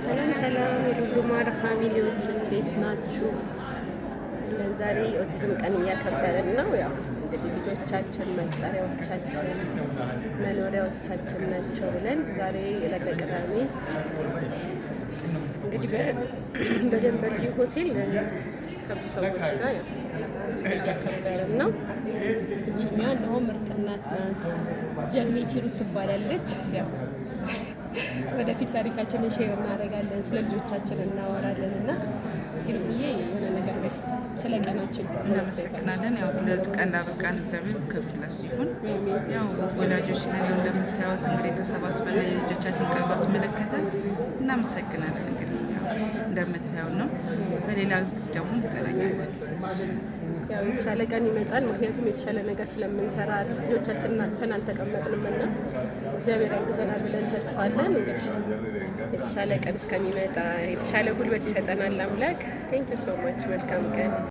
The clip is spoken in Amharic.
ሰላም ሰላም የሉሉማር family ዎች፣ እንዴት ናችሁ? ዛሬ የኦቲዝም ቀን እያከበርን ነው። ያው እንግዲህ ልጆቻችን መጠሪያዎቻችን፣ መኖሪያዎቻችን ናቸው ብለን ዛሬ ዕለተ ቅዳሜ እንግዲህ በደንበል ሆቴል ከብዙ ሰዎች ጋር ያው እያከበርን ነው። እችኛ እነሆ ምርጥ እናት ናት። ጀግኒት ሂሩት ትባላለች። ያው ወደፊት ታሪካችንን share እናደርጋለን፣ ስለ ልጆቻችን እናወራለን እና ሂሩትዬ የሆነ ነገር ላይ ስለ ቀናችን። እናመሰግናለን። ያው ለዚህ ቀን ላበቃን እግዚአብሔር ክብር ለእሱ ይሁን። ያው ወላጆች ነን፣ ያው እንደምታዩት እንግዲህ ተሰባስበን የልጆቻችን ቀን ባስመለከተ እናመሰግናለን። እንግዲህ ያው እንደምታየው ነው። በሌላ ደግሞ እንገናኛለን። ያው የተሻለ ቀን ይመጣል። ምክንያቱም የተሻለ ነገር ስለምንሰራ ልጆቻችንን አቅፈን አልተቀመጥንም እና እግዚአብሔር ያግዘናል ብለን ተስፋ አለን። እንግዲህ የተሻለ ቀን እስከሚመጣ የተሻለ ጉልበት ይሰጠናል አምላክ። Thank you so much። መልካም ቀን።